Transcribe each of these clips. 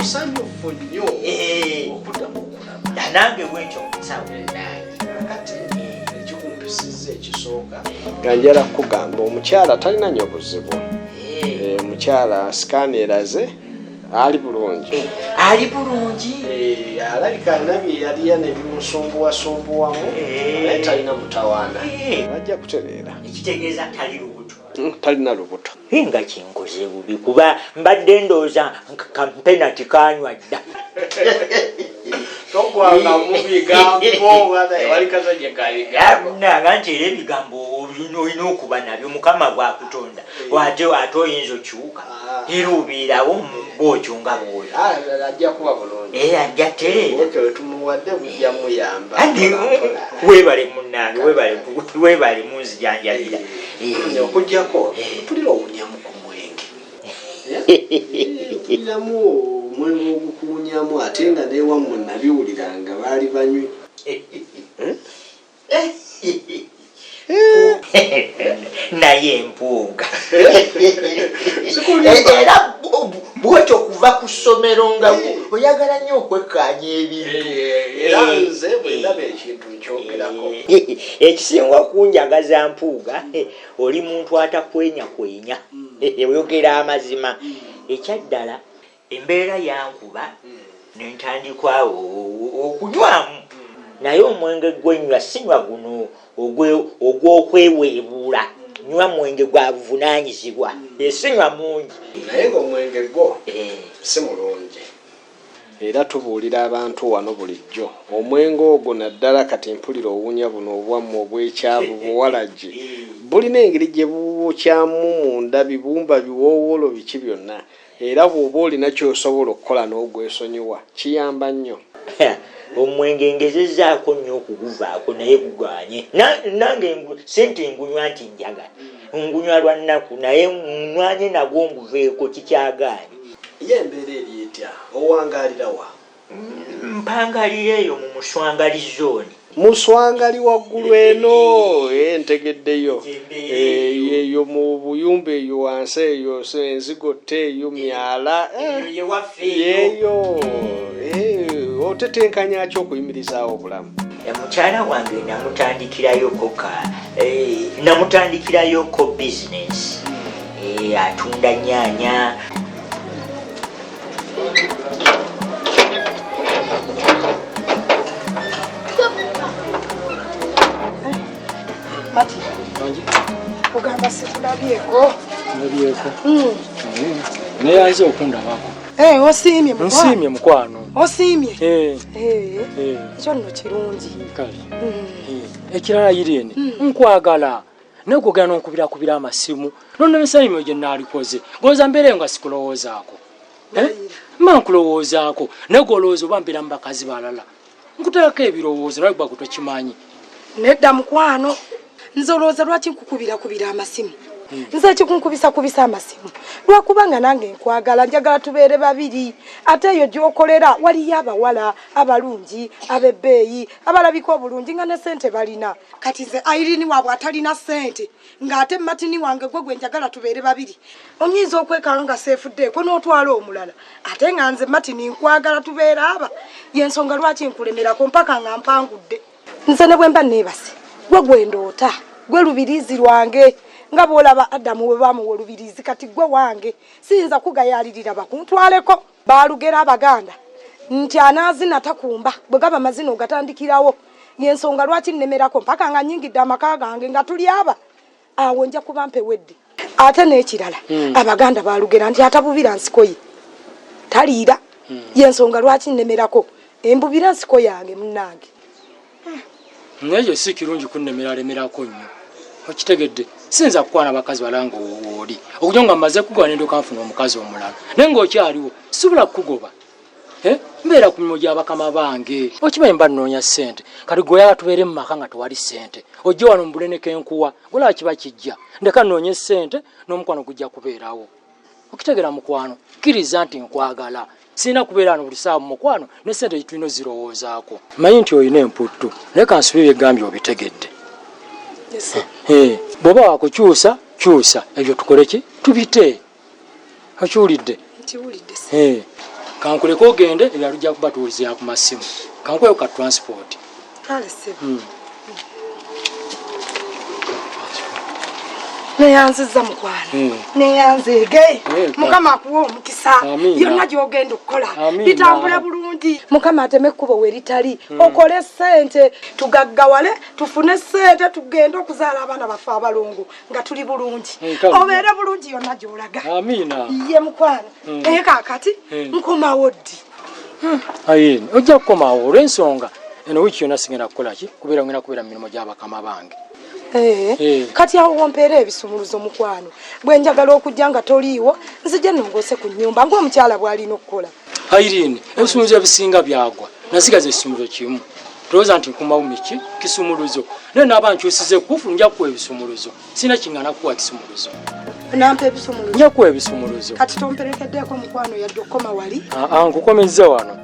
Musanyufu nnyo Eh. okuddamu okulaba. Nange bwentyo musawo nange. Kati ekikumpisizza ekisooka nga njala kukugamba, omukyala talina nnyo buzibu. Omukyala sikaani eraze ali bulungi. Ali bulungi. Alabika alina bye yaliya ne bimusumbuwasumbuwamu, naye talina mutawaana, bajja kutereera. Ekitegeeza tali lubuto? Talina lubuto. Nga kinkoze bubi, kuba mbadde ndowooza kampenati kanywa dda. Togwanga mu bigambo, wali kazajja kabigambo. Nanga nti era ebigambo olina okuba nabyo. Mukama bwakutonda ate oyinza okyuka, era obeerawo bwotyo nga bwoli. Ajja kuba bulungi. Era ajja tereera. Obuke bwe tumuwadde bujja muyamba. Andi webale munnange, webale, webale munzijanjabira. Okugjako mpulira owunyamu ku mwenge, mpuliramu omwenge ogukuwunyamu, ate nga newammwe nabiwuliranga baali banywi. Naye mpuuga. Sikulimba. Era bwotyo kuva ku ssomero nga oyagala nnyo okwekkaanya ebintu. Era nze bwe ndaba ekintu nkyogerako. Ekisinga okunjagaza, Mpuuga, oli muntu atakwenyakwenya, oyogera amazima. Ekyaddala embeera yankuba nentandikwa okunywamu, naye omwenge gwenywa sinywa guno ogw'okweweebuula, nywa mwenge gwa buvunaanyizibwa, esinywa mungi. Naye ng'omwenge gwo si mulungi, era tubuulira abantu wano bulijjo omwenge ogwo, naddala kati mpulira owunya buno obwammwe obwekyavu buwalagi, bulina engeri gye bubukyamu munda, bibumba, biwoowolo, biki byonna. Era bw'oba olina ky'osobola okukola n'ogwesonyiwa, kiyamba nnyo. Omwenge ngezezzaako nnyo okuguvaako, naye guganye. Nange sente ngunywa nti njagala, ngunywa lwa nnaku, naye nywanye nagwo nguveeko, kikyagaanye. Ye embeera eri etya? Owangaalira wa? Mpangalira eyo mu Muswangali Zone. Muswangali waggulu eno. Ntegeddeyo. Eyo mu buyumba eyo wansi eyo, so enzigotta eyo myala. Yewaffe. Yeeyo. Otetenkanya ki okuyimirizaawo obulamu? Mukyala wange namutandikirayoko ka namutandikirayoko bizinesi, atunda nyanya. Mati, ogamba sikulabyeko? Ndabyeko. Naye okundabako. Eh, osiimye, mukwano? Nsiimye, mukwano. Osiimye? Eh. Eh, Eh, ekyo nno kirungi. Kale. Ekirala, Irene, nkwagala, naye gwogera nonkubira amasimu nonnemesa emirimu gye naalikoze, gonza mbeereyo nga sikulowoozaako. Eh? Mba nkulowoozaako, naye gwolowooza oba mbeera mu bakazi balala. Nkuteekako ebirowoozo, naye gwa tokimanyi. Nedda mukwano, nze olowooza lwaki nkukubirakubira amasimu? Nze ekikunkubisakubisa amasimu lwakubanga nange nkwagala, njagala tubeere babiri. Ate eyo gyokolera waliyo abawala abalungi ab'ebbeeyi abalabika obulungi nga ne sente balina. Kati nze Irene waabwe atalina sente, ng'ate Matini wange gwe gwe njagala tubeere babiri, onyinza okwekanga nga seefuddeeko n'otwala omulala, ate nga nze Matini nkwagala tubeere aba. Yensonga lwaki nkulemerako mpaka nga mpangudde. Nze ne bwe mba neebase, gwe gwe ndoota, gwe lubiriizi lwange, nga bw'olaba Adamu bwe bamuwa olubiriizi. Kati gwe wange, siyinza kugayaalirira bakuntwaleko. Baalugera Abaganda nti anaazina takumba, bwe gaba mazina ogatandikirawo. Yensonga lwaki nnemerako mpaka nga nyingidde amaka gange nga tuli aba, awo nja kuba mpewedde. Ate n'ekirala, Abaganda balugera nti atabubira nsiko ye taliira. Yensonga lwaki nnemerako, embubira nsiko yange, munnange. Naye ekyo si kirungi kunnemeralemerako nnyo, okitegedde? Siyinza kukwana bakazi balala nga wooli, okujja nga mmaze kugoba nendoka nfuna omukazi omulala, naye ng'okyaliwo sisobola kukugoba. Eh? Mbeera ku mirimu gy'abakama bange, okimanyi, mba nnoonya ssente. Kati gwe oyagala tubeere mu maka nga tewali ssente, ojje wano mu bunene kenkuwa, golaba kiba kijja. Ndeka nnoonye ssente n'omukwano gujja kubeerawo, okitegeera mukwano? Kkiriza nti nkwagala, sirina kubeera wano buli saawa mu mukwano, ne ssente tulina ozirowoozaako. Manyi nti olina emputtu, naye kansubire byegambye obitegedde. Eh, bw'oba wakukyusa kyusa, ebyo tukole ki, tubite. Okiwulidde? Nkiwulidde. Eh, Kankuleke ogende, ebirala tujja kuba tuwulizira ku masimu. Kankuweyo ka transport. Kale ssebo. Neyanziza mukwano. Neyanzeege. Mukama akuwa omukisa. Yonna gy'ogenda okukola bitambule bulungi. Mukama ateme ekkubo we litali. Okole ssente tugaggawale, tufune ssente tugende okuzaala abaana baffe abalongo nga tuli bulungi. Obeere bulungi yonna gy'olaga. Amiina. Ye mukwano. Naye kaakati nkomawo ddi? Ayini, ojja kukomawo olw'ensonga eno wiiki yonna sigenda kukola ki, kubeera ngenda kubeera mu mirimu gy'abakama bange. Kati awo wompeera ebisumuluzo mukwano, bwe njagala okujja nga toliiwo nzije nongoose ku nnyumba ng'omukyala bw'alina okukola. Irene, ebisumuluzo ebisinga byagwa, nasigaza ekisumuluzo kimu. Tolowooza nti nkumawo miki kisumuluzo, naye naaba nkyusiza ekkufu nja kukuwa ebisumuluzo. Sirina kingana kukuwa kisumuluzo. Onampa ebisumuluzo? Nja kukuwa ebisumuluzo. Kati tomperekeddeeko mukwano yadde okukoma wali? Aa, nkukomezza wano.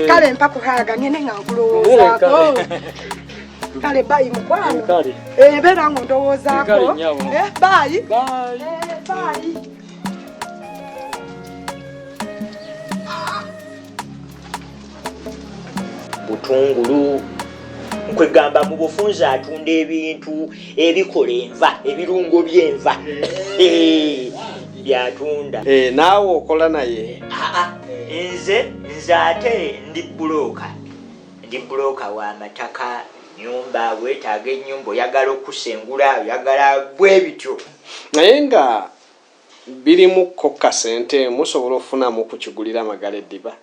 Kale mpa kuhaaga ngende nga nkulowoozaako. Kale bayi mukwano. Kale. Beera ng'ondowoozaako. Kale nnyabo. Bayi. Bayi. Bayi. Butungulu nkwegamba mu bufunze atunda ebintu ebikola enva, ebirungo by'enva. Byatunda. Naawe okola naye? Aa, nze ate ndi bulooka. Ndi bulooka wa mataka, nyumba, weetaaga ennyumba, oyagala okusengula, oyagala bwe bityo. Naye nga birimu ko kasente, musobola okufunamu ku kigulira amagala eddiba?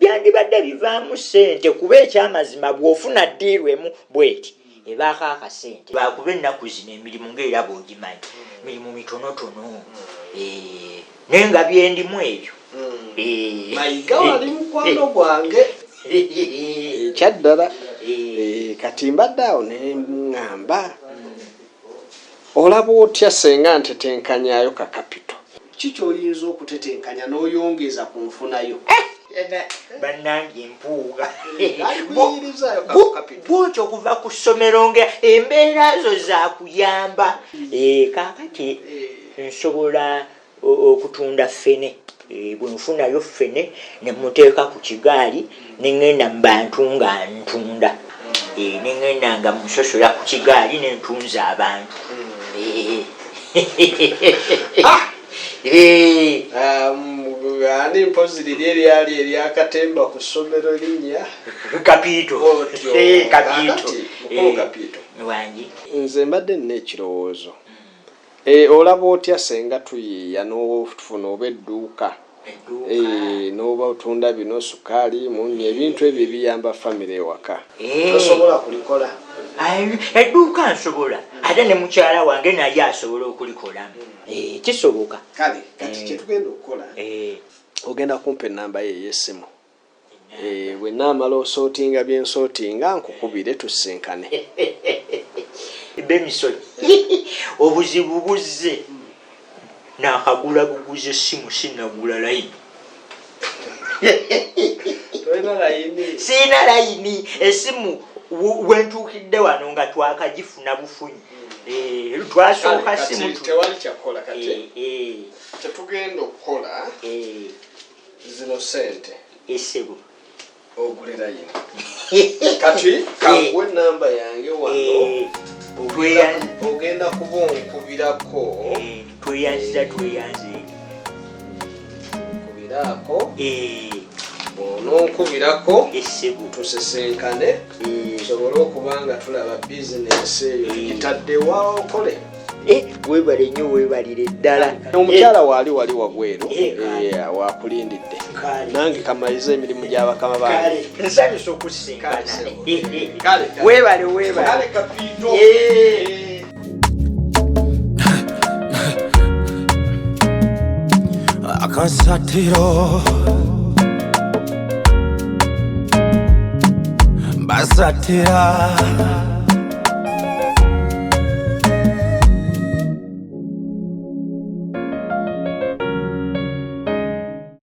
Byandibadde bivaamu ssente, kuba ekyamazima bw'ofuna ddiiru emu bw'eti ebaako akasente. Lwakuba ennaku zino emirimu ng'era bw'ogimanyi, mirimu mitonotono. Naye nga byendimu ebyo. Mayiga wali mukwano gwange. Ekyaddala. Kati mbadde awo ne ŋŋamba, olaba otya senga ntetenkanyaayo ka kapito? Ki ky'oyinza okutetenkanya n'oyongeza ku nfunayo? Bannange mpuuga. Nalikuyiyirizaayo ka kapito. Bw'otyo okuva ku ssomero nga embeera zo zaakuyamba. Kaakati nsobola okutunda ffene. Bwe nfunayo ffene ne muteeka ku kigaali ne ŋŋenda mu bantu nga ntunda. Ne ŋŋenda nga musosola ku kigaali ne ntunza abantu. Ani mpozi liri eryali eryakatemba ku ssomero linnya? Kapiito. Otyo. Kapiito. Kakati, mukulu Kapiito. Wangi. Nze mbadde nina ekirowoozo. Olaba otya senga tuyiiya n'ofuna oba edduuka? N'oba otunda bino sukaali, munnyo, ebintu ebyo ebiyamba famire ewaka. Tosobola kulikola? Edduuka nsobola, ate ne mukyala wange naye asobola okulikolamu. Kisoboka. Kale, kati kye tugenda okukola, ogenda kumpa ennamba ye ey'essimu. Bwe nnaamala osootinga bye nsootinga, nkukubire tusisinkane. Benson, obuzibu buzze. Naakagula buguzi essimu, sinnagula layini. Tolina layini? Sirina layini. Essimu we ntuukidde wano nga twakagifuna bufunyi. Twasooka Kale, simu kati tewali kyakukola kati. Kyetugenda okukola, zino ssente. Essebo. Ogule layini. Kati kankuwe ennamba yange wano. Ogenda kuba onkubirako. Tweyanziza, tweyanze. Nkubiraako. Bw'ononkubirako, Essebo. tusisinkane, tusobole okuba nga tulaba bizinensi eyo tugitaddewa okole. Weebale nnyo, weebalire ddala. Omukyala waali wali wabweru, Kale. wakulindidde. Kale. Nange kamalize emirimu gy'abakama bange. Kale, nsanyusa okusinkana. Kale, ssebo. Kale, kale. Weebale, weebale. Kale, Kapiito. Akasatiro basatira.